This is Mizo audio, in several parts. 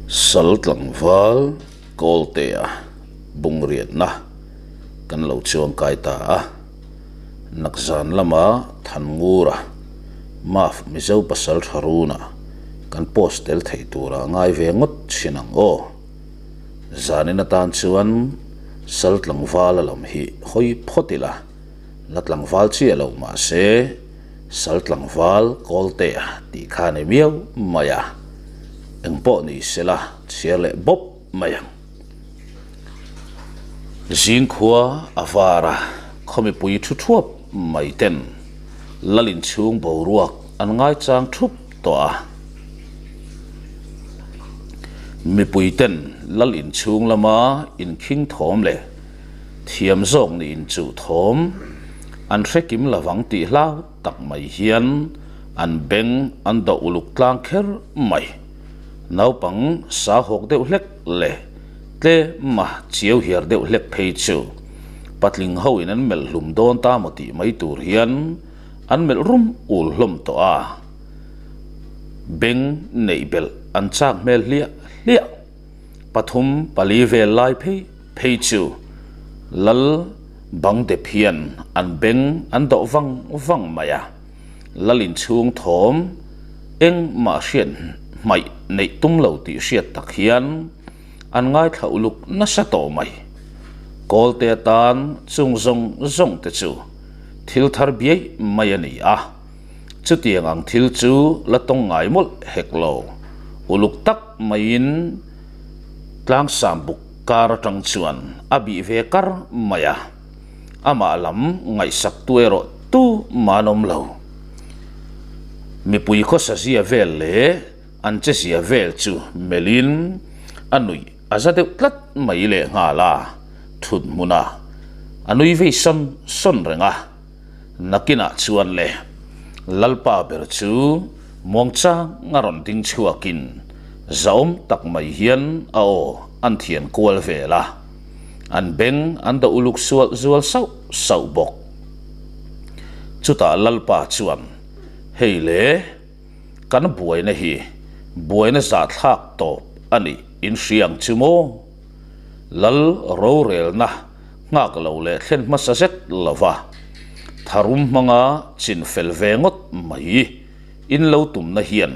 Sal tlangval Kawltea bungriatna kan lo chuangkai ta a, Nakzan lama Thanngura Maf Mizo pasal tha runa kan post tel thei tura ngai ve ngawt thin ang aw. Zanin atan chuan Sal tlangvala lam hi hawi phawt ila, la tlangval chiah lo mahse, Sal tlangval Kawltea tih kha a ni miau mai a, eng pawh ni sela chhiar leh bawp mai ang. Zingkhua a var a, khaw mipui thu thuap mai ten lal inchhung boruak an ngaichang thup tawh a. Mipui ten lal inchhung lama inkhing thawm leh thiam zawk nih inchuh thawm an hre kim lovang tih hlau tak mai hian an beng an dawh uluk tlang kher mai. Naupang sa hawk deuh hlek leh tlema chiau hiar deuh hlek phei chu patling ho in an melh hlum dawn ta maw tih mai tur hian an melh rum ul hlawm tawh a, beng neih belh an chak hmel hliah hliah. Pathum pali vel lai phei phei chu Lal bang dep hian an beng an dawh vang vang mai a, Lal inchhung thawm engmah hriat hmaih neih tum lo tih hriat tak hian an ngaithla uluk nasa tawh mai. Kawlte atan chung zawng zawng te chu thil thar biai mai a ni a. Chutiang ang thil chu la tawng ngai mawlh hek lo. Uluk tak maiin tlangsam buk kar atang chuan a bih ve kar mai a, amah lam ngaihsak tu erawh tu mah an awm lo. Mipui khawsa zia vel leh an che zia vel chu melhin a nuih a za deuh tlat mai lehnghal a, thut hmunah a nui vei sawn sawn reng a. Nakinah chuan le, Lalpa ber chu muangchang a rawn ding chhuakin zahawm tak mai hian a aw an thian kual vel a, an beng an dawh uluk sual zual sauh sauh bawk. Chutah Lalpa chuan, Hei le, kan buaina hi buaina zahthlak tawp a nih in hria ang chu maw? Lal rorelna nghak lo leh thlen hmasa zet lova tharum hmanga chin fel ve ngawt mai in lo tumna hian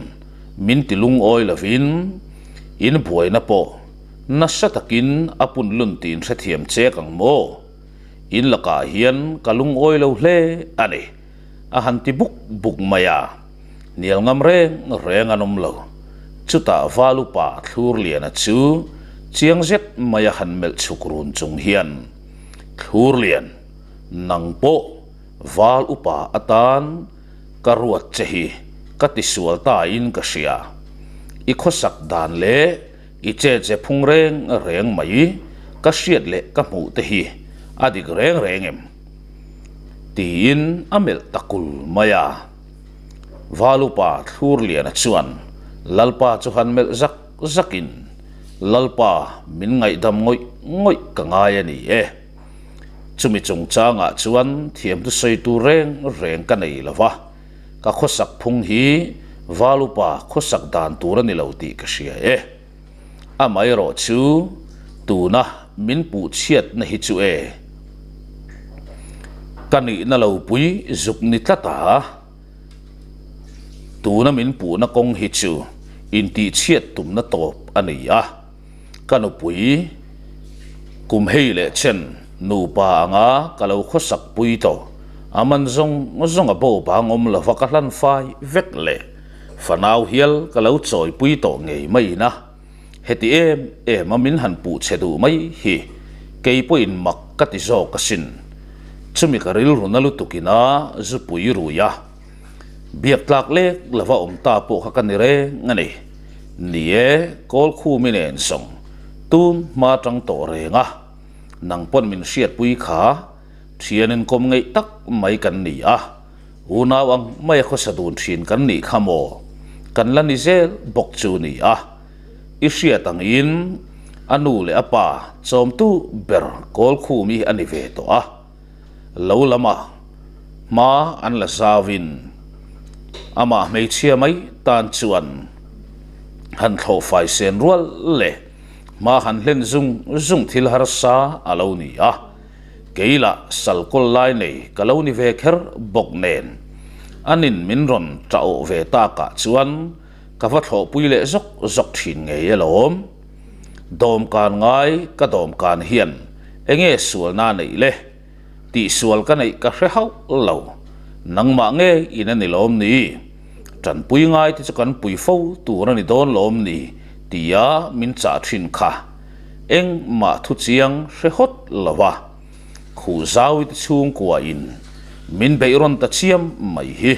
min ti lungawi lovin in buaina pawh nasa takin a punlun tiin hrethiam chek ang maw? In lakah hian ka lungawi lo hle a ni, a han ti buk buk mai a, hnial ngam reng reng an awm lo. Chutah Valupa Thlurliana chu chiang zet mai a han melh chhuk run chung hian, Thlurlian, nang pawh Val upa atan ka ruat che hi ka tisual ta in ka hria. I khawsak dan leh i che che phung reng reng mai ka hriat leh ka hmuh te hi a dik reng reng em? Tiin a melh ta kul mai a. Valupa Thlurliana chuan Lalpa chu han melh zak zakin, Lalpa, min ngaihdam ngawih ngawih ka ngai a ni e. Chumi chungchangah chuan thiamtu sawi tur reng reng ka nei lo va, ka khawsak phung hi Valupa khawsak dan tur a ni lo tih ka hria e. Amaherawh chu tuna min puh chhiatna hi chu e, ka nihna lo pui zuk ni tlat a, tuna min puhna kawng hi chu intihchhiat tumna tawp a ni a, ka nupui kum hei leh chen nupa anga ka lo khawsak pui tawh, a man zawng zawng a bo bang awm lova ka hlan fai vek leh. Fanau hial ka lo chawipui tawh ngei mai ina, heti em em a min han puh che duh mai hi kei pawhin mak ka ti zawk asin. Chumi ka rilru na lutuk ina zupui rui a, biak tlak lek lova awm ta pawh kha ka ni reng a ni. Ni e, Kawlkhumi nen zawng tun hma tang tawh reng a, nang pawn min hriatpui kha thian inkawm ngeih tak mai kan ni a. Unau ang mai a khawsa dun thin kan nih kha maw? Kan la ni zel bawk chu ni a. I hriat angin a nu leh a pa chawmtu ber Kawlkhum hi a ni ve tawh a. Lo lamah hma an la zauin amah hmeichhia mai tan chuan. Han thlawh fai sen rual leh hma han hlen zung zung thil harsa a lo ni a, kei lah sal kawl lai nei ka lo ni ve kher bawk nen anin min rawn tah awh ve takah chuan ka va thlawhpui leh zawk zawk thin ngei alawm. Dawmkan ngai ka dawmkan hian enge sualna neih le? Tihsual ka neih ka hre hauh lo. Nangmah ngei in a ni lawm ni? Tanpui ngai te chu kan pui fo tur a ni dawn lawm ni? tia min chah thin kha. Engmah thu chiang hre hawt lo a, khuh zauite chhungkua in min beih rawn ta chiam mai hi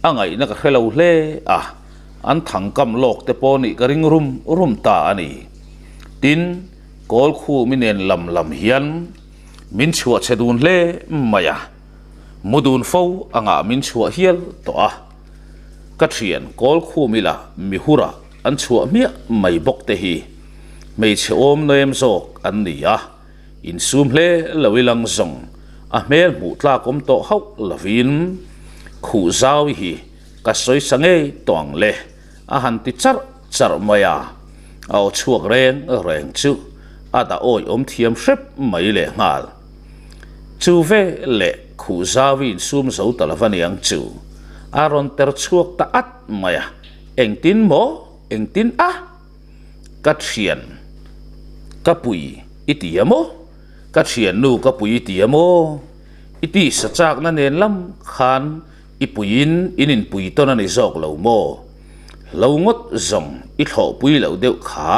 a ngaihna ka hre lo hle a, an thangkam lawk te pawh nih ka ring rum rum ta a ni. Tin, Kawlkhumi nen lam lam hian Min chhuah che dun hle mai a, mu dun fo angah min chhuah hial tawh a. Ka thian Kawlkhum ila mihura an chhuah hmiah mai bawk te hi hmeichhe awm nem zawk an ni a, insum hle lo ilang zawng a hmel hmuh tlak awm tawh hauh lovin khuh zau hi ka sawi sa ngei tawh ang le. A han ti charh charh mai a, a aw chhuak reng reng chu a dah awih awm thiam hrep mai leh nghal. Chu ve leh khuh zau in sum zo ta lova niang chu a rawn ter chhuak ta at mai a, engtin maw, engtin a? Ka thian ka pui i ti a maw? Ka thiannu ka pui i ti a maw? I tisa chakna nen lam khan I puiin in inpui tawn a ni zawk lo maw? Hlo ngawt zawng i thlawhpui loh deuh kha,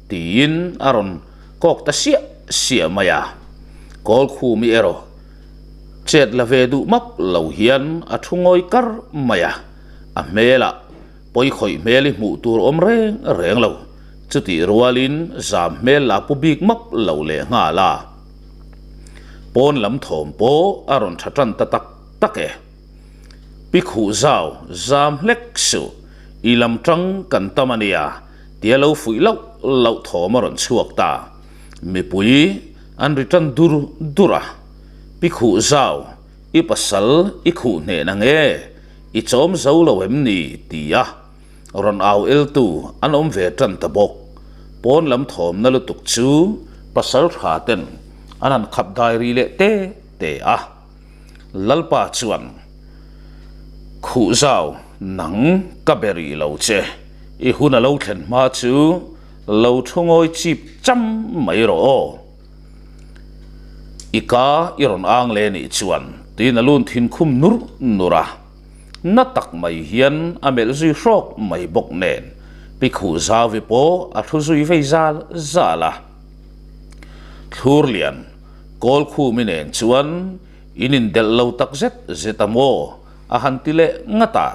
tiin a rawn kawk ta siah siah mai a. Kawlkhumi erawh chet la ve duh map lo hian a thu ngawi kar mai a, a hmelah pawikhawih hmel i hmuh tur awm reng reng lo, chutih rualin zam hmel la pu bik map lo leh nghal a. Pawn lam thawm pawh a rawn tha tan ta tak tak e. Pi khuh zau zam hlek suh, i lam tang kan tam a nia, tia lo fuih loh loh thawm a rawn chhuak ta. Mipui an ri tan dur dur a, Pi khuh zau, i pasal i khuh hneh na nge, i chawm zo lo em ni? tia rawn au eltu an awm ve tan ta bawk. Pawn lam thawmna lutuk chu pasal tha ten an han khap dai ri leh te te a. Lalpa chuan, Khuh zau, nang ka be rih lo che, i hun a lo thlen hma chu lo thu ngawi chip cham mai rawh aw. I ka i rawn ang leh nih chuan tiin a lun thin khum nur nur a, na tak mai hian a melh zui hrawk mai bawk nen pi Khuh Zauvi pawh a thu zui vei zal zal a. Thlurlian. Kawlkhumi nen chuan in indelh lo tak zet zet a maw? a han ti leh ngat a.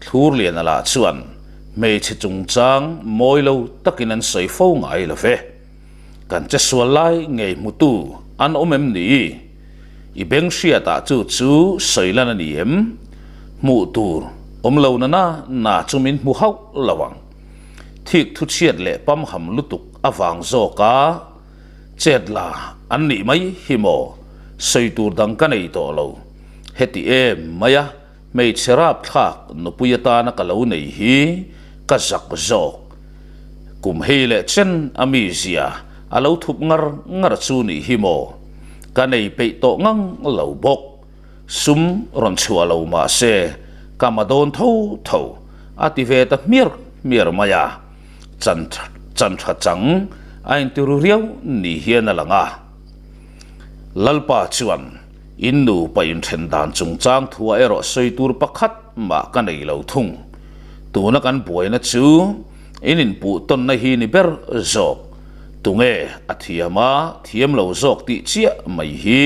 Thlurliana lah chuan hmeichhe chungchang mawi lo takin an sawi fo ngai lo ve. Kan che sual lai ngei hmutu an awm em ni? I beng hriatah chu chu sawi lan a ni em? Hmuh tur awm lo na na na chu min hmu hauh lo ang. Thik thuchhiat leh pamham lutuk avang zawka Chet la an nih mai hi maw? Sawi tur dang ka nei tawh lo. Heti em mai a, hmeichhe rapthlak nupui atana ka lo nei hi ka zak zawk. Kum hei leh chen a mizia a lo thup ngar ngar chu nih hi maw? Ka nei peih tawh ngang lo bawk. Sum rawn chhuah lo mah se ka ma dawn tho tho a ti ve ta hmiar hmiar mai a. Chan chan tha chang a intiru riau ni hian a lang a. Lalpa chuan in nupa inthen dan chungchang thuah erawh sawi tur pakhat mah ka nei lo thung. Tuna kan buaina chu in inpuh tawnna hi ni ber zawk. Tunge a thiam a thiam lo zawk tih chiah mai hi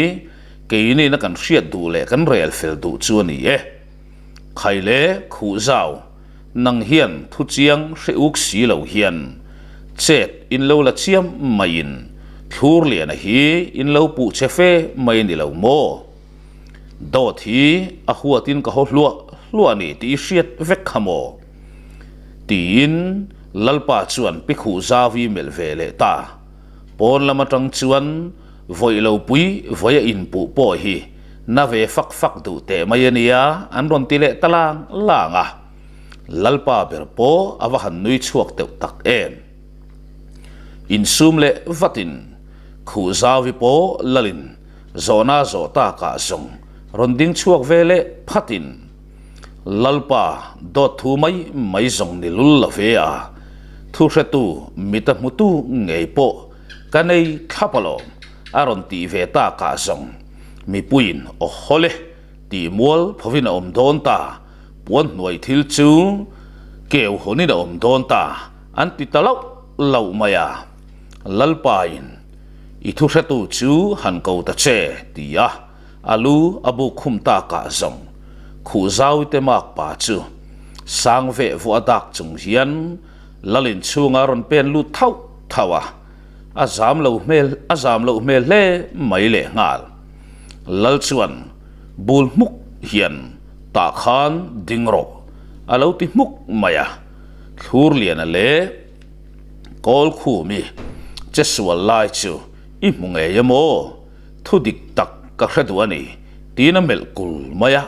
keinina kan hriat duh leh kan rel fel duh chu a ni e. Khai le khuh zau. Nang hian thu chiang hre uk si lo hian chet in lo la chiam maiin Thlurliana hi in lo puh che fe mai ni lo maw? Dawt hi a huatin ka haw hluah hluah ni tih i hriat vek kha maw? Tiin Lalpa chuan Pi Khuhzavi melh ve leh ta. Pawn lam atang chuan vawi lo pui vawi a inpuh pawh hi na ve fak fak duh teh mai a nia an rawn ti leh ta lang lang a. Lalpa ber pawh a va han nui chhuak teuh tak em. Insum leh vatin Khuhzauvi pawh lalin zawhna zawh takah zawng rawn ding chhuak ve leh phatin Lalpa dawt thu mai mai zawng ni lul lo ve a, thuhretu mita hmutu ngei pawh ka nei thlap alawm a rawn tih ve takah zawng mipuiin aw hawle tih mual phovin a awm dawn ta, puan hnuai thil chu keu hawnin a awm dawn ta an ti ta lauh lauh mai a, Lalpain i thuhretu chu han ko ta che ti a. A lu a buk khum takah zawng khuh zauite mak pa chu sang veh vuah a dak chung hian Lalin chhunga rawn pen lut thauh thauh a, a zam lo hmel a zam loh hmel hle mai leh nghal. Lal chuan bul hmuk hian tah khan ding rawh a lo ti hmuk mai a, Thlurliana leh Kawlkhumi che sual lai chu i hmu ngei em aw? Thu dik tak ka hre duh a ni, tiin a melh kul mai a.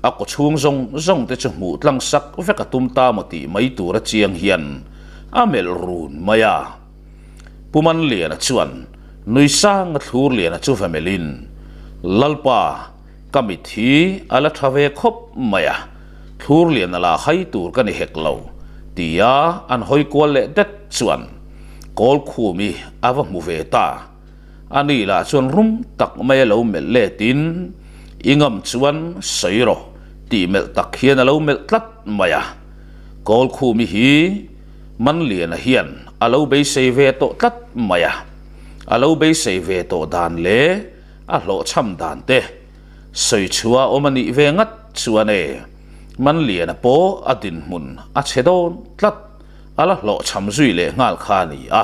A kaw chhung zawng zawng te chu hmuh tlang sak vek a tum ta maw tih mai tur a chiang hian a melh run mai a. Pu Manliana chuan nui sang a thlur liana chu va melhin, Lalpa, ka mit hi a la tha ve khawp mai a, thlur liana la hai tur ka ni hek lo, tia an hawi kual leh det chuan Kawlkhumi a va hmu ve ta. A ni lah chuan rum tak mai a lo melh letin, I ngam chuan sawi rawh tih melh tak hian a lo melh tlat mai a. Kawlkhumi hi Manliana hian a lo beisei ve tawh tlat mai a. A lo beisei ve tawh dan leh a hlawhchham dan te sawi chhuah awm a nih ve ngat chuan e, Manliana pawh a dinhmun a chhe dawn tlat a la hlawhchham zui leh nghal kha a ni a.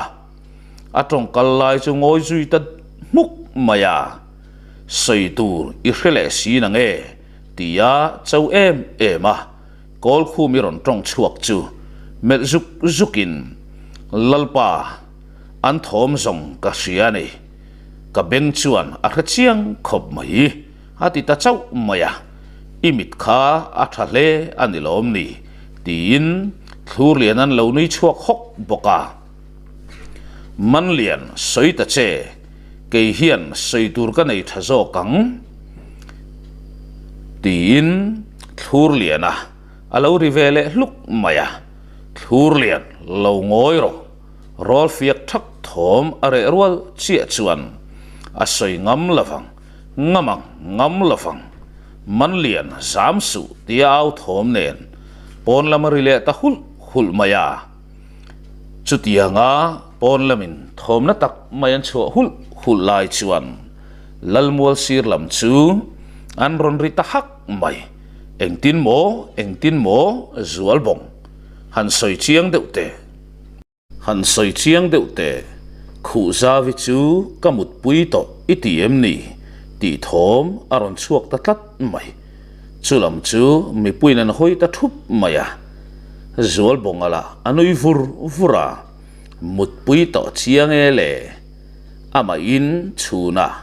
A tawngkal lai chu ngawi zui ta hmuk mai a, sawi tur i hre leh si na nge tia cho em em a, Kawlkhum i rawn tawng chhuak chu melh zuk zukin, Lalpa, an thawm zawng ka hria a ni, ka beng chuan a hre chiang khawp mai a ti ta chauh mai a, i mit kha a tha hle a ni lawm ni tiin Thlurlian an lo nui chhuak hawk bawk a. Manlian, sawi ta che, kei hian sawi tur ka nei tha zawk ang, tiin Thlurliana a lo ri ve leh hluk mai a. Thlurlian, lo ngawi rawh, rawl fiak thak thawm a reh rual chiah chuan a sawi ngam lovang, ngam ang, ngam lovang, Manlian, zam suh, tia au thawm nen pawn lam a ri leh ta hulh hulh mai a. Chutianga pawn lamin thawmna tak mai an chhuah hulh hulh lai chuan Lalmual sir lam chu an rawn ri ta hak mai. Engtin maw, engtin maw zual bawng han sawi chiang deuh teh. Han sawi chiang deuh teh, Khuhzavi chu ka mutpui tawh i ti em ni? tih thawm a rawn chhuak ta tlat mai. Chu lam chu mipuiin an hawi ta thup mai a, Zualbawnga lah a nui vur vur a, mutpui tawh chiang e le, amahin chhunah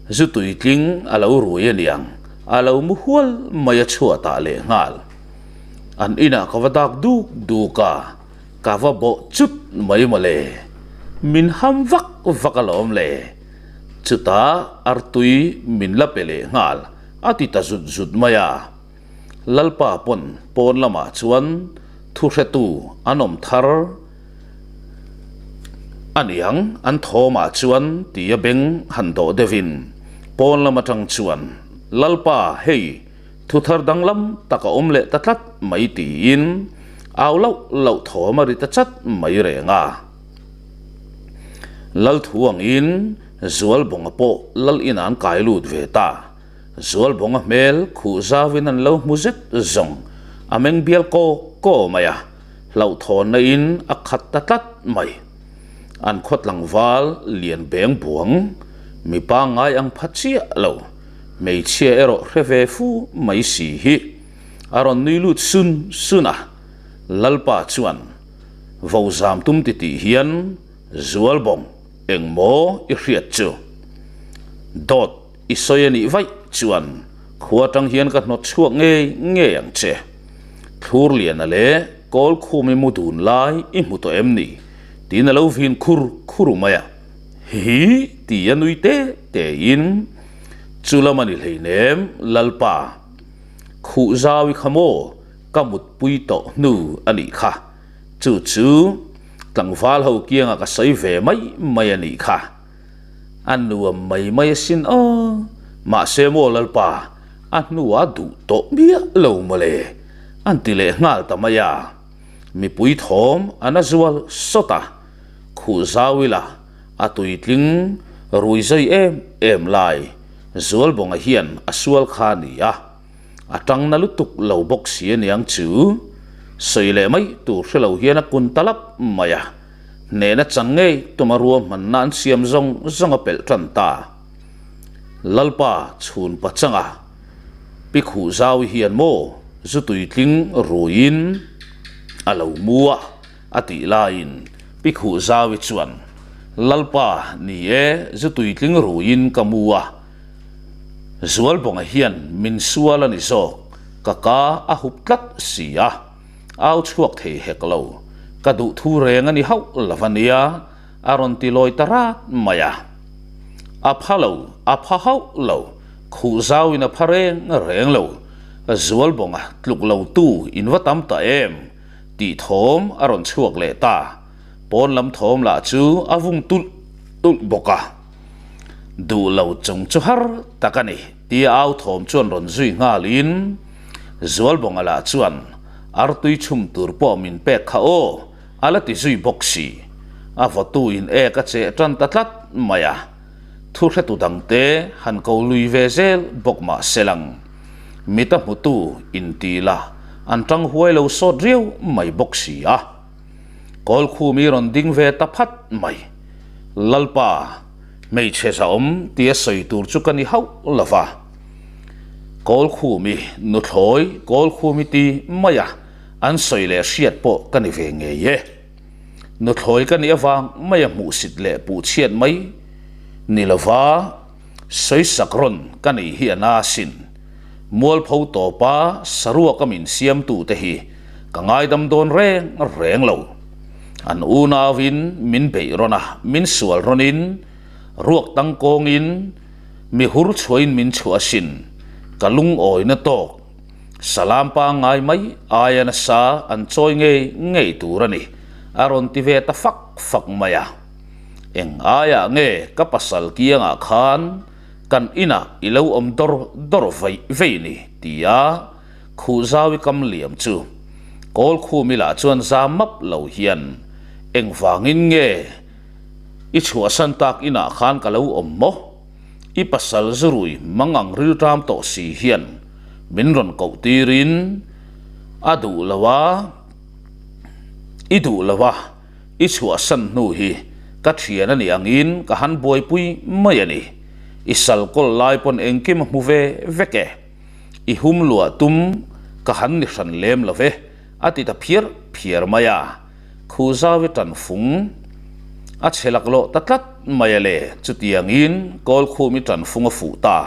zu tuitling a lo rui aniang, a lo mu hual mai a chhuatah leh nghal. An inah ka va dak duk duk a, ka va bawh chut mai mawle, min ham vak vak alawm le, chutah artui min la pe leh nghal. A ti ta zut zut mai a. Lalpa pawn pawn lamah chuan thuhretu an awm thar a niang an thawmah chuan tia beng han dawh deuhin pawn lam atang chuan Lalpa hei thu thar danglam tak a awm leh ta tlat mai tiin au lauh lauh thawm a ri ta chat mai reng a. Lalthu angin Zualbawnga pawh lal inah an kai lut ve ta. Zualbawnga hmel khuh zauin an lo hmu zet zawng a meng bial kaw kaw mai a, hlauhthawnna in a khat ta tlat mai. An khaw tlangval lian beng buang, mi pangngai ang pha chiah lo, hmeichhia erawh hre ve fu mai si hi a rawn nui lut sun sun a, Lalpa chuan vozam tum titih hian Zualbawng Eng maw i hriat chu? Dawt i sawi a nih vaih chuan khua atang hian ka hnawt chhuak ngei ngei ang che. Thlurliana leh Kawlkhumi mu dun lai i hmu tawh em ni? tiin a lo vin khur khur mai a. Hihi ti a nui te tein, Chu lam a ni hleinem Lalpa, khuh zau i kha maw ka mutpui tawh hnu a nih kha. Chu chu tlangval ho kianga ka sawi ve mai mai a nih kha. A nuam mai mai asin aw. Mahse maw Lalpa, a hnuah duh tawh miah lo mawle, an ti leh nghal ta mai a. Mipui thawm a na zual sawt a, khuh zau ila a tuitling rui zai em em lai Zualbawnga hian a sual kha a ni a. A tang na lutuk lo bawk si aniang chu sawi leh mai tur hre lo hian a kun ta lap mai a, hnehna chang ngei tuma ruahmanna an siam zawng zawng a pelh tan ta. Lalpa chhun pachanga Pi Khuhzaui hian maw zu tuitling ruiin a lo mu a a tih laiin Pi Khuhzaui chuan Lalpa ni e zu tuitling ruiin ka mu a, Zualbawnga hian min sual a ni zawk, ka ka a hup tlat si a, au chhuak thei hek lo, ka duh thu reng a ni hauh lo a nia, a rawn ti lawi ta rat mai a. A pha lo, a pha hauh lo, khuh zauin a pha reng reng lo, Zualbawnga tluk lo tu in va tam ta em? tih thawm a rawn chhuak leh ta, pawn lam thawm lah chu a vung tulh tulh bawk a. Duh lo chung chu har tak a ni, tia au thawm chuan rawn zui nghalin Zualbawnga lah chuan artui chhum tur pawh min pek kha aw, a la ti zui bawk si. A vawtu in ek a cheh tan ta tlat mai a, thu hretu dangte han ko lui ve zel bawk mah se lang. Mita hmutu inti la an tang huai lo sawt riau mai bawk si a. Kawlkhumi rawn ding ve ta phat mai. Lalpa, hmeichhe zahawm tia sawi tur chu ka ni hauh lo va. Kawlkhumi, nuthlawi Kawlkhumi ti maia an sawi leh hriat pawh ka ni ve ngei e. Nuthlawi ka nih avang maia hmuhsit leh puhchhiat mai ni lo va, Sawisak rawn ka nei hi a na asin. Mualpho tawpa saruaka min siamtute hi ka ngaidam dawn reng reng lo. An unauin min beih rawn a, min sual rawnin, ruak tangkawngin, mi hur chhuahin min chhuah asin. Ka lungawina tawk salam pangngai mai aia nasa an chawi ngei ngei tur a ni, a rawn ti ve ta fak fak mai a. Eng aiah nge ka pasal kiangah khan kan inah i lo awm dawr dawr vei vei ni? tia Khuhzaui kam liam chu Kawlkhumi lah chuan za map lo hian engvangin nge i chhuahsan tak inah khan ka lo awm maw? I pasal zurui mangang rilṭam tawh si hian min rawn koh tirin a duh lo a, i duh lo a. I chhuahsan hnu hi ka thian a nih angin ka han buaipui mai a ni. I sal kawl lai pawn engkim a hmu ve vek e. I hum luah tum ka han ni hran lem lo ve, a ti ta phiar phiar mai a. Khuzawi tanfung a chhe laklawh ta tlat mai a le, chutiangin Kawlkhumi tanfung a fuh ta.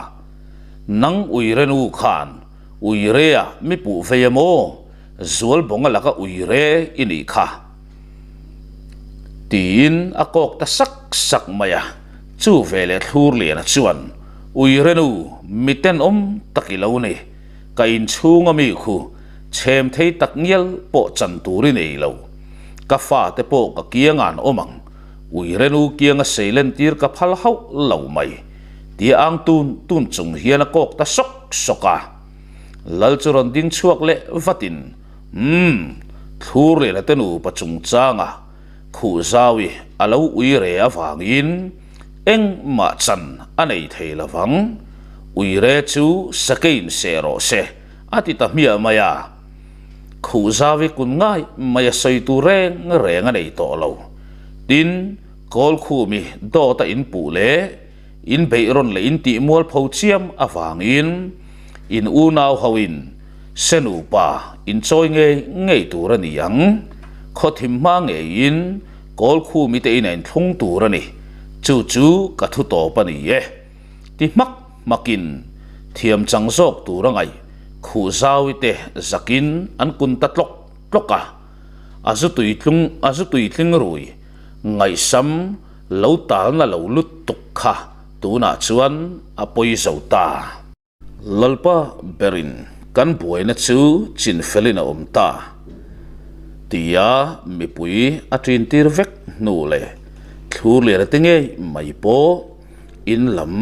Nang Uirenu khan Uirea mi puh vei emaw? Zualbawnga laka uire i nih kha. Tiin a kawk ta sak sak mai a, chu veleh Thlurliana chuan, Uire nu, mi tenawm tak i lo ni, ka inchhunga mi khu chhem thei tak ngial pawh chan tur i nei lo, ka fate pawh ka kianga an awm ang, uire nu kianga seilen tir ka phal hauh lo mai, tia ang tun tun chung hian a kawk ta sawk sawk a. Lal chu rawn ding chhuak leh vatin, Umm, Thlurliana te nupa chungchanga Khuhzaui a lo ui re avangin engmah chan a nei thei lo vang. Ui re chu sakeiin seh rawh se, a ti ta hmiah mai a. Khuhzaui kun ngai mai a sawi tur reng reng a nei tawh lo. Tin, Kawlkhumi dawt a inpuh leh In beih rawn leh in tih mualpho chiam avangin in unau hoin se nupa in chawi ngei ngei tur a ni ang. Khawthim hma ngeiin Kawlkhumi te in a inthlung tur a ni. Chu chu ka thu tawp a ni e. Ti hmak hmakin thiam chang zawk tur a ngaih. Khuhzaui te zakin an kun ta tlawk tlawk a, a zu tuitlung a zu tuitling rui ngaihsam lo talna lo lutuk kha tunah chuan a pawi zo ta. Lalpa berin kan buaina chu chinfelin a awm ta tia mipui a ṭintir vek hnu leh Thlurliana te ngei mai pawh in lam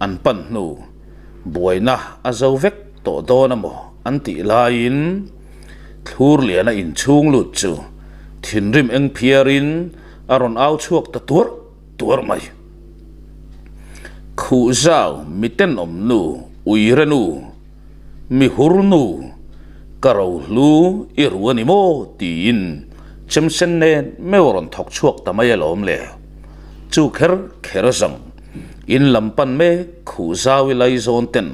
an pan hnu buaina a zo vek tawh dawn a maw an tih laiin Thlurliana inchhung lut chu thinrim eng phiarin a rawn au chhuak ta tuarh tuar mai. Khuh zau mi tenawm nu, uire nu, mi hur nu, ka ro hlu i ru a ni maw tiin chemsen nen meuh a rawn thawk chhuak ta mai alawm le. Chu kher kher zawng in lam pan mek khuh zau i laizawn ten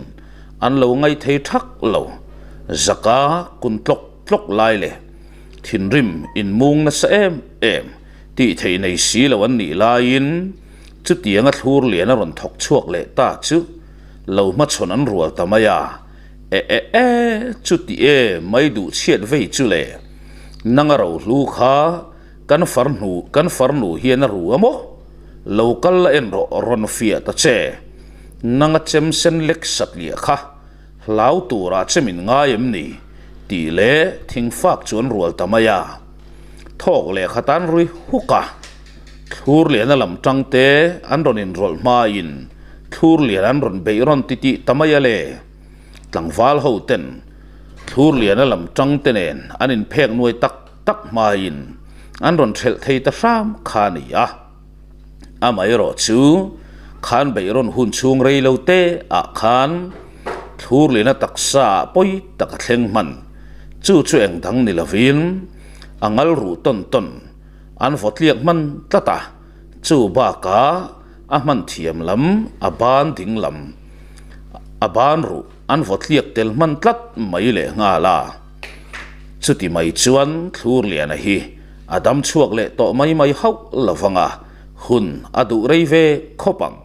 an lo ngaih thei thak lo, zaka kun tlawk tlawk lai leh thinrim inmung nasa em em. Tih theih nei si lo an nih laiin chutianga thlur lian a rawn thawk chhuak leh ta chu lo hmachhawn an rual ta mai a, E e e, chuti e mai duh chhiat vei chu le, nanga rohlu kha kan farnu kan farnu hian a ru a maw? Lo kal la en rawh rawn fiah ta che, nanga chem sen lek satliah kha hlau turah che min ngai em ni? tih leh thingfak chu an rual ta mai a. Thawk leh khat an rui huk a, thlur liana lam tang te an rawn inrawlh hmain thlur lian an rawn beih rawn ti tih ta mai a le. Tlangval ho ten thlur liana lam tang te nen an inphek nuai tak tak hmain an rawn thelh thei ta hram kha a ni a. Amaherawh chu khan beih rawn hun chhung rei lo te ah khan thlur liana taksa ah pawi tak a thleng hman. Chu chu eng dang ni lovin a ngal ruh tawn tawn an vaw tliak hman tlat a, chu bakah a hman thiam lam a ban ding lam a ban ruh an vaw tliak tel hman tlat mai leh nghal a. Chuti mai chuan thlur liana hi a dam chhuak leh tawh mai mai hauh lo vang a, hun a duh rei ve khawp ang.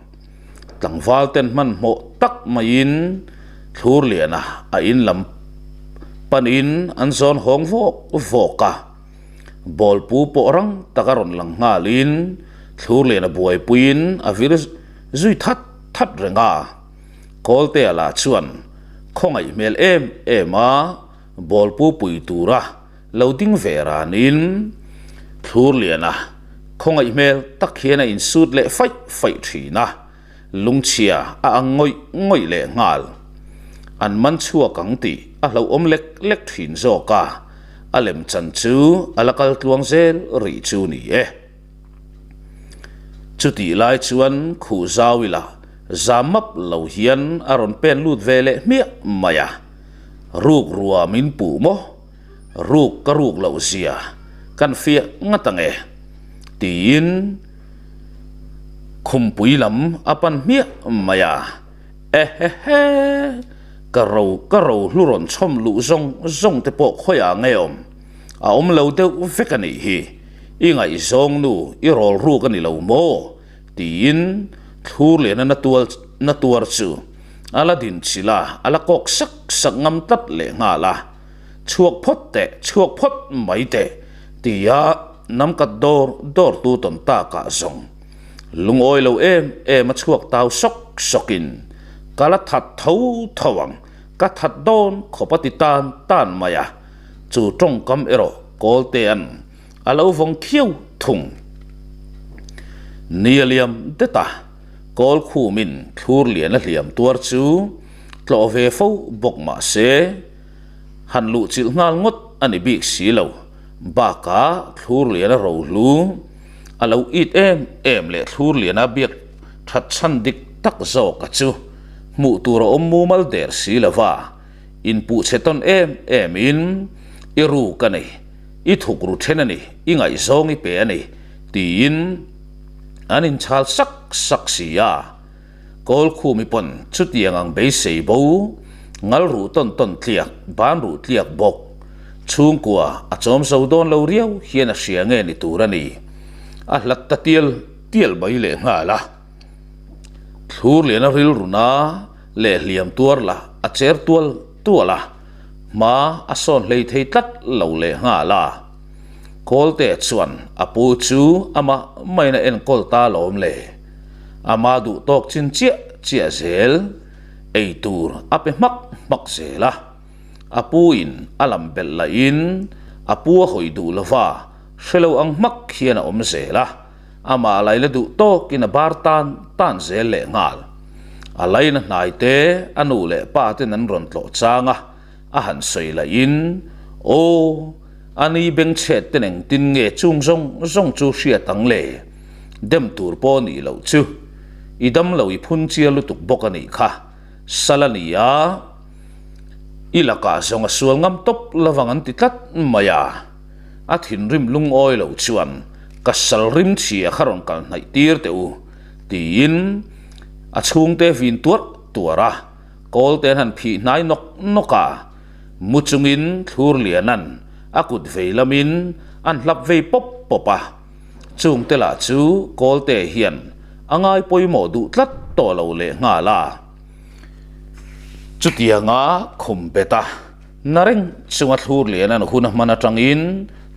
Tlangval ten hmanhmawh tak maiin Thlurliana a in lam panin an zawn hawng vawk vawk a, bawlpu pawh rang taka rawn lang nghalin Thlurliana buaipuiin a vir zui that that reng a. Kawltea lah chuan khawngaih hmel em em a bawlpu pui tura Lo ding ve ranin Thlurliana khawngaih hmel tak hian a insut leh faih faih thin a, lungchhia a ang ngawih ngawih leh nghal. An man chhuak ang tih a hlauhawm lek lek thin zawk a, a lemchan chu a la kal tluang zel rih chu ni e. Chutih lai chuan khuh zau ila zam map lo hian a rawn pen lut ve leh hmiah mai a, ruk rua min puh maw? Ruk ka ruk loh zia kan fiah ngat ang e, tiin khumpui lam a pan hmiah mai a. Ehehe, ka ro ka ro hlu rawn chhawm luh zawng zawng te pawh khawiah nge awm? A awm lo deuh vek a nih hi, i ngaihzawng nu i rawl ruk a ni lo maw? tiin thlur liana na tual na tuar chu a la din chilh a, a la kawk sak sak ngam tlat leh nghal a. Chhuak phawt teh, chhuak phawt mai teh, tia namkat dawr dawr tu tawn takah zawng lungawi lo em em a chhuak tau sawk sawkin ka la that tho tho ang, ka that dawn khawp a ti tan tan mai a, chu tawngkam erawh Kawltea'n a lo vawng khiau thung. Ni a liam det a, Kawl khumin thlur lian a hliam tuar chu tlawh ve fo bawk mah se, han luh chilh nghal ngawt a ni bik si lo. Bakah thlur lian a rohlu a lo it em em leh thlur lian a biak that chhan dik tak zawk a chu hmuh tur a awm mumal der si lo va, inpuh chhe tawn em em in i ruk a ni, i thuk ru then a ni, i ngaihzawng i pe a ni tiin an inchhal sak sak si a. Kawlkhumi pawn chutiang ang beisei bo, ngal ruh tawn tawn tliak, ban ruh tliak bawk. Chhungkua a chawm zo dawn lo riau hian a hria nge ni tur a ni. A hlat ta tial tial mai leh nghal a. Thlur lian a rilru na leh hliam tuar lah a cher tual tual a. Hma a sawn hlei thei tlat lo leh nghal a. Kawlte chuan a pu chu amah maiin a enkawl ta lawm le. Ama duh tawk chin chiah chiah zel ei tur a pe hmak hmak zel a. A pu in a lam belh lahin a pu a hawi duh lova hre lo ang hmak hian a awm zel a. Amah laila duh tawkin a bar tan tan zel leh nghal. A laina hnai te a nu leh pa ten an rawn tlawh chang a, a han sawi lahin, Aw, a ni bengchhet ten engtin nge chung zawng zawng chu hriat ang le? Dem tur pawh nih loh chu. I dam lo i phun chial lutuk bawk a nih kha. Sal a ni a, i lakah zawng a sual ngam tawp lovang an ti tlat mai a. A thinrim lungawi lo chuan ka sal rim chhia kha rawn kal hnaih tir teh u tiin a chhungte vin tuarh tuarh a, Kawlte an han phih hnai nawk nawk a, mu chungin thlur lianan a kut vei lamin an hlap vei pawp pawp a, chungte lah chu Kawlte hian a ngai pawimawh duh tlat tawh lo leh nghal a, chutianga khum bet a. Na reng chunga thlur lian an hun a hman atangin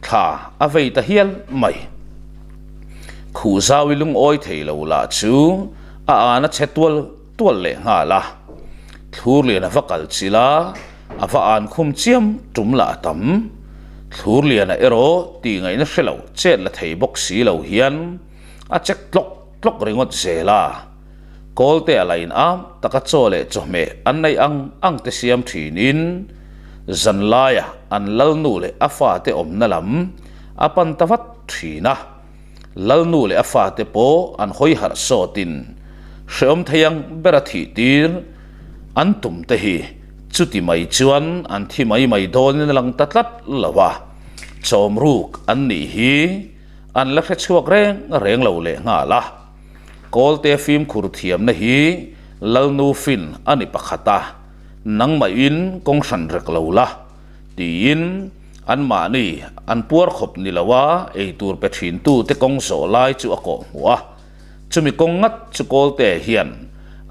thla a vei ta hial mai. Khuh zau i lungawi thei lo lah chu a an a che tual tual leh nghal a. Thlur lian a va kal chilh a, a va an khum chiam tum lah a tam. Thlur lian a erawh tih ngaihna hre lo chet la thei bawk si lo hian a chek tlawk tlawk ringawt zel a. Kawlte a lain am taka chaw leh chawhmeh an neih ang ang te siam thinin zanlaia an lalnu leh a fate awmna lam a pan ta vat thin a. Lalnu leh a fate pawh an hawi harh sawtin hrehawm thei ang bera thih tir an tum te hi chuti mai chuan an thi mai mai dawnin a lang ta tlat lo a, chawm ruk an nih hi an la hre chhuak reng reng lo leh nghal a. Kawlte fimkhur thiamna hi Lalnu fin a ni pakhat a, nangmahin kawng hran rek lo la, tiin anmahni an puar khawp ni loa eitur pe thintute kawng zawh lai chu a kawh hmuh a. Chumi kawng ngat chu Kawlte hian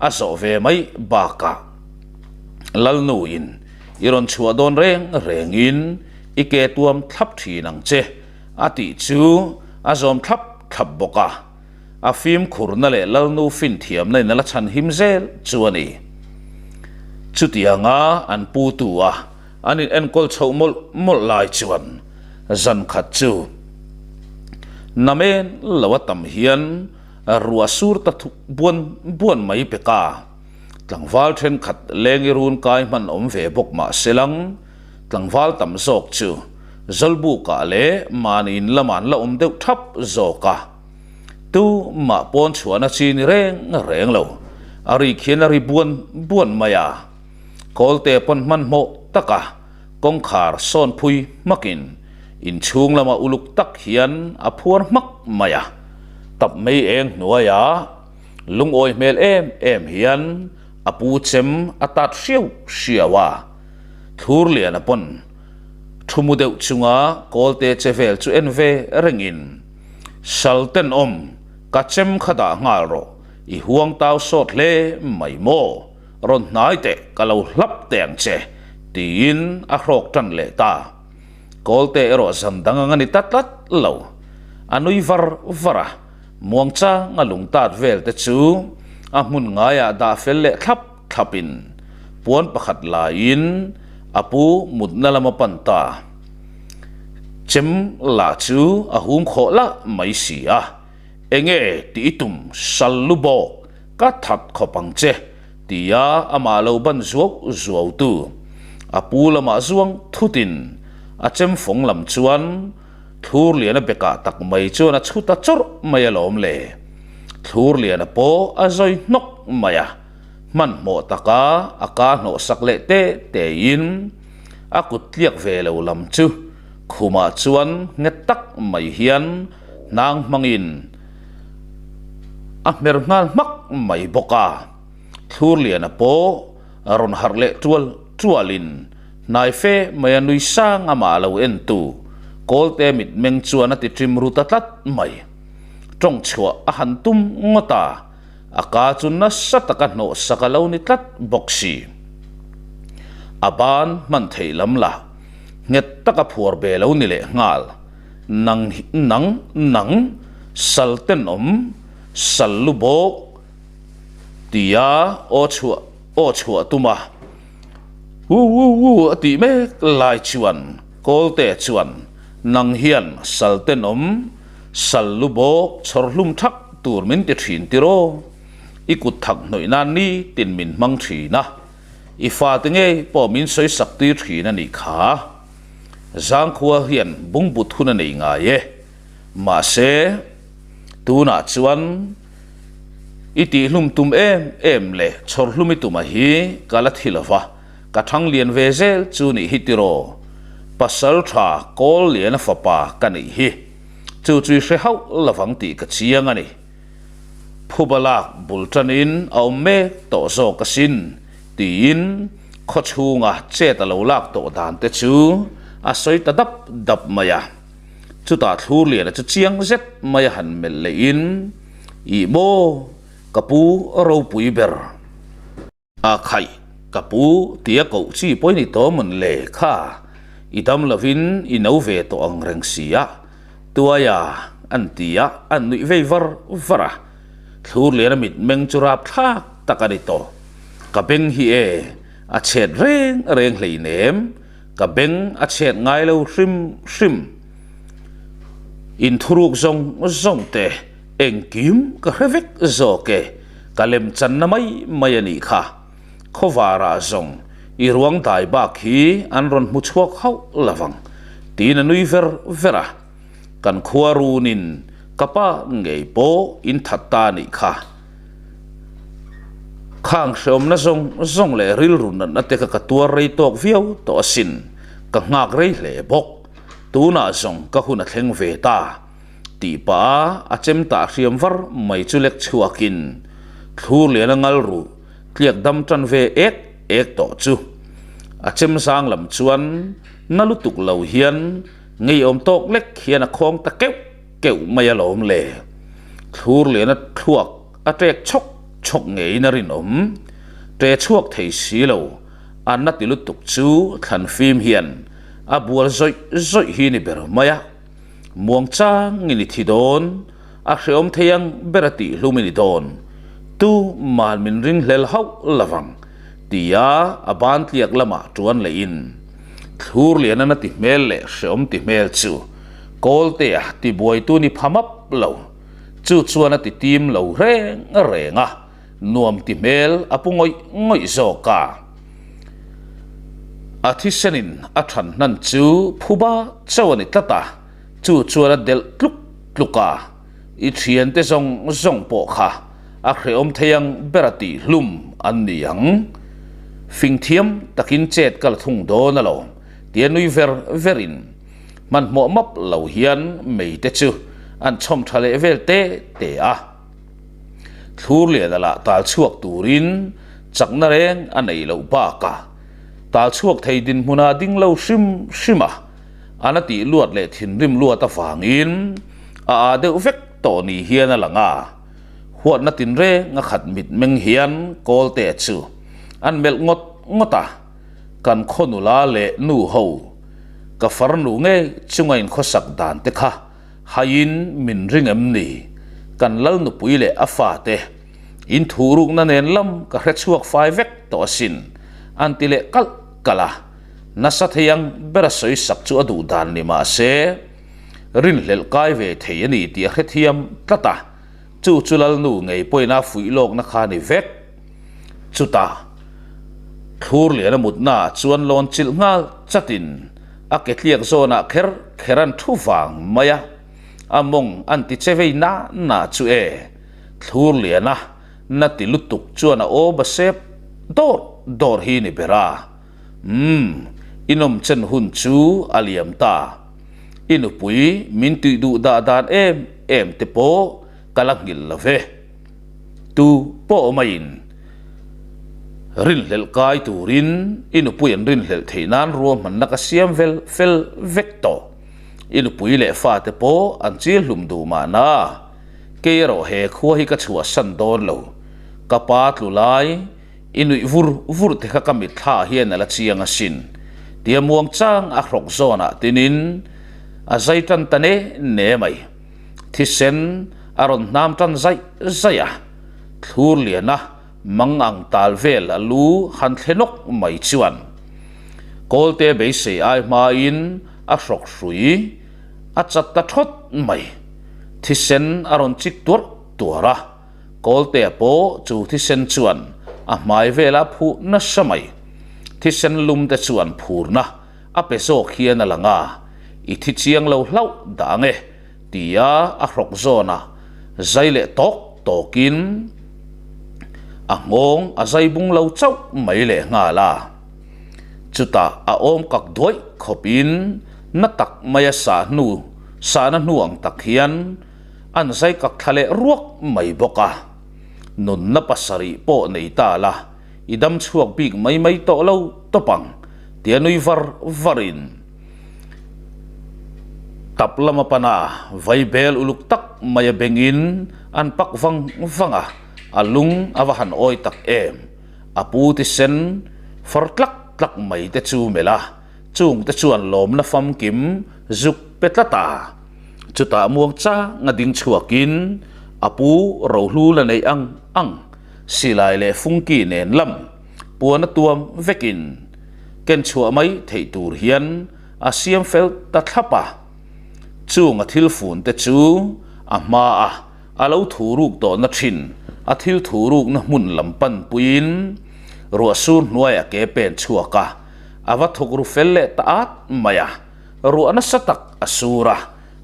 a zawh ve mai bakah Lalnuin i rawn chhuah dawn reng rengin i ke tuam thlap thin ang che a tih chu a zawm thlap thlap bawk a. A fimkhurna leh Lalnu finthiamna in a la chhan him zel chu a ni. Chutianga an putu a an in enkawl chhoh mawlh mawlh lai chuan zan khat chu namen lo a tam hian ruah sur ta thuk buan buan mai pek a. Tlangval thenkhat lengi run kai hman awm ve bawk mah se lang tlangval tam zawk chu Zawlbukah leh mahni in lamah an la awm deuh thap zawk a. Tu mah pawn chhuahna chi ni reng reng lo. A ri khian a ri buan buan mai a. Kawlte pawn hmanhmawh taka kawngkhar sawn phui hmakin inchhung lama uluk tak hian a phuar hmak mai a. Tap mei eng hnuaiah lungawi hmel em em hian a pu chem a tat hriau hriau a. Thlur liana pawn Thu mu deuh chunga Kawlte che vel chu en ve rengin, Sal tenawm, ka chem kha dah nghal rawh, i huang tau sawt hle mai maw? Rawn hnai teh, ka lo hlap teh ang che, tiin a hrawk tan leh ta. Kawlte erawh zan dang ang a ni ta tlat lo. A nui var var a, muangchang a lungtat vel te chu a hmun ngaiah dah fel leh thlap thlapin puan pakhat laiin a pu mutna lam a pan ta. Chem lah chu a hum khawh lah mai si a, Enge tih i tum sal lu bawk ka that khawp ang che tia amah lo ban zuau zuau tu a pu lamah zuang thutin a chem fawng lam chuan Thlur Liana bekah tak mai chuan a chhu ta chawrh mai alawm le. Thlur Liana pawh a zawi hnawk mai a. Hmanhmawh taka a ka hnawh sak leh te tein a kut tliak ve lo lam chu khumah chuan nghet tak mai hian hnang hmangin a hmer nghal hmak mai bawk a. Thlurliana pawh rawn harh leh tual tualin hnai fe mai a nui sang amah lo entu Kawlte mitmeng chuan a ti ṭim ru ta tlat mai. Ṭawng chhuah a han tum ngawt a. A ka chu nasa taka hnawhsak a lo ni tlat bawk si. A ban hman theih lam la nghet taka phuar be lo ni leh nghal. Nang nang nang sal tenawm sal lu bawk tia aw chhuah aw chhuah tum a. Wu wu wu a tih mek lai chuan Kawlte chuan nang hian sal tenawm sal lu bawk chhawr hlum thak tur min ti thin tiraw? I kut thak hnawih nan ni tin min hmang thin a, i fate ngei pawh min sawi sak tir thin a nih kha. Zangkhua hian bungbut hun a nei ngai e. Mahse, tunah chuan i tihhlum tum em em leh chhawrhlum i tuma hi ka la thi lo va, ka thang lian ve zel chu nih hi tiraw? Pasal tha kawl liana fapa ka nih hi. Chu chu i hre hauh lovang tih ka chiang a ni. Phuba lak bul tanin a awm mek tawh zawk asin tiin khaw chhunga chet a lo lak tawh dan te chu a sawi ta dap dap mai a. Chutah Thlurliana chu chiang zet mai a han melh lehin, Ih maw, ka pu ropui ber. A khaih, ka pu tia koh chi pawh i ni tawh mawn le kha, i dam lovin i no ve tawh ang reng si a, tuaia an ti a, an nuih vei var var a. Thlurliana mitmeng chu rap thlak tak a ni tawh. Ka beng hi e, a chhet reng reng hleinem, ka beng a chhet ngai lo hrim hrim. Inthuruk zawng zawng te. Engkim ka hre vek zawk e, ka lem channa mai mai a nih kha. Khawvarah zawng i ruang dai bak hi an rawn hmu chhuak hauh lovang, tiin a nui ver ver a. Kan khua runin ka pa ngei pawh in that ta a nih kha. Khang hreawmna zawng zawng leh rilru natna te kha ka tuar rei tawk viau tawh asin, ka nghak rei hle bawk. Tunah zawng ka hun a thleng ve ta. Tih pah a a chem tah hriam var mai chu lek chhuakin thlur lian a ngal ruh tliak dam tan ve ek ek tawh chu a chem zang lam chuan na lutuk lo hian ngeiawm tawk lek hian a khawng ta keuh keuh mai alawm le. Thlur lian a thluak a ṭek chhawk chhawk ngeiin a rinawm ṭe chhuak thei si lo a na ti lutuk chu thlan fim hian a bual zawih zawih hi ni ber mai a. Muang changin i thi dawn, a hreawm thei ang ber a tih hlum i ni dawn. Tu man min ring hlel hauh lovang, tia a ban tliak lamah tuan lehin thlur lian a na ti hmel leh hreawm ti hmel chu Kawltea tibuaitu ni pha map lo. Chu chuan a ti tim lo reng reng a. Nuam ti hmel a pu ngawih ngawih zawk a. A thisenin a than hnan chu phuba chauh a ni tlat a, chu chuan a delh tluk tluk a, i thiante zawng zawng pawh kha a hrehawm thei ang ber a tih hlum an ni ang. Fing thiam takin chet ka la thung dawn alawm tia nui ver verin hmanhmawh map lo hian mei te chu an chhawm tha leh vel te te a. Thlur lian a lah tal chhuak turin chakna reng a neih loh bakah tal chhuak thei dinhmuna ding lo hrim hrim a, a na tih luat leh thinrim luat avangin a aa deuh vek tawh ni hian a lang a. Huatna tinreng a khat mitmeng hian Kawlte chu an melh ngawt ngawt a, kan khaw nula leh nu ho ka farnu ngei chunga inkhawsak dan te kha Haiin min ring em ni? Kan lal nupui leh a fate in thurukna nen lam ka hre chhuak fai vek tawh asin, an ti leh kalh kalh a. Nasa thei ang ber a sawi sak chu a duh dan ni mah se, rinhlelh kai ve thei a ni tih a hrethiam tlat a, chu chu lalnu ngei pawhin a fuih lawkna kha a ni vek. Chutah, thlur lian a mutna ah chuan lawn chilh nghal chatin a ke tliak zawnah kher kher an thu vang mai a, a mawng an ti che vei na na chu e, thlur lian a na ti lutuk chuan a aw ba sep dawr dawr hi ni ber a, umm, i nawm chen hun chu a liam ta, i nupui min tih duh dah dan em em te pawh ka la nghilh lo ve. Tu pawh maiin rinhlelh kai turin i nupui an rinhlelh theih nan ruahmanna ka siam vel fel vek tawh. I nupui leh fate pawh an chil hlum duh mahna kei erawh he khua hi ka chhuahsan dawn lo. Ka pa tlu lai I nuih vur vur te kha ka mitthla hian a la chiang asin, tia muang chang a hrawk zawnah tinin a zai tan ta ne ne mai. Thisen a rawn hnam tan zaih zaih a, thlur liana mang ang tal vel a lu han thle nawk mai chuan Kawlte beisei ai hmain a hrawk hrui a chat ta thawt mai. Thisen a rawn chik tuarh tuarh a. Kawltea pawh chu thisen chuan a hmai vela phuh nasa mai. Thisen lum te chuan phurna a pe zawk hian a lang a, I thi chiang lo hlauh dah ang e, tia a hrawk zawna zai leh tawk tawkin a nghawng a zai bung lo chauh mai leh nghal a. Chutah a awm kak duaih khawpin na tak maia sah hnu sahna hnu ang tak hian An zai kak thla leh ruak mai bawk a. Nunna pasarih pawh nei ta la, i dam chhuak bik mai mai tawh lo tawp ang, tia nui var varin tap lama pana vai bel uluk tak mai a bengin an pak vang vang a, a lung a va han awi tak em. A pu ti sen far tlak tlak mai te chu melh a, chung te chuan lawmna famkim zuk pe tlat a. Chutah muang chang a ding chhuakin a pu rohlu la neih ang ang silai leh fungki nen lam puan a tuam vekin ken chhuah mai theih tur hian a siam fel ta thlap a. Chung a thil fun te chu a hma a a lo thu ruk tawhna thin a thil thu rukna hmun lam pan puiin ruah sur hnuaiah ke pen chhuak a, a va thuk ru fel leh ta at mai a. Ruah nasa tak a sur a,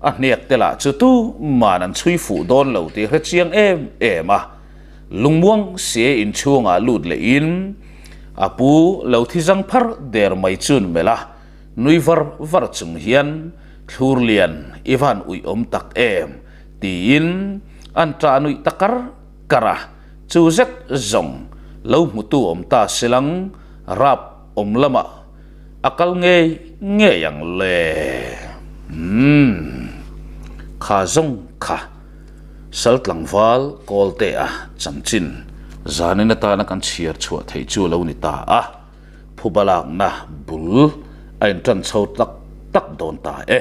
a hniak te lah chu tu man an chhui fuh dawn lo tih hre chiang em em a. Lungmuang sie inchhungah lut lehin a pu lo thi zang phar der mai chun melh a, nui var var chung hian thlur lian i van uih awm tak em tiin an ṭah nuih ta kar kar a, chu zet zawng lo hmutu awm ta silang rap awm lamah A kal ngei ngei ang le. Umm. Kha zawng kha. Sal tlangval Kawlte a chanchin zanin atana kan chhiar chhuah theih chu a lo ni ta a, phuba lakna bul a intan chho tak tak dawn ta e.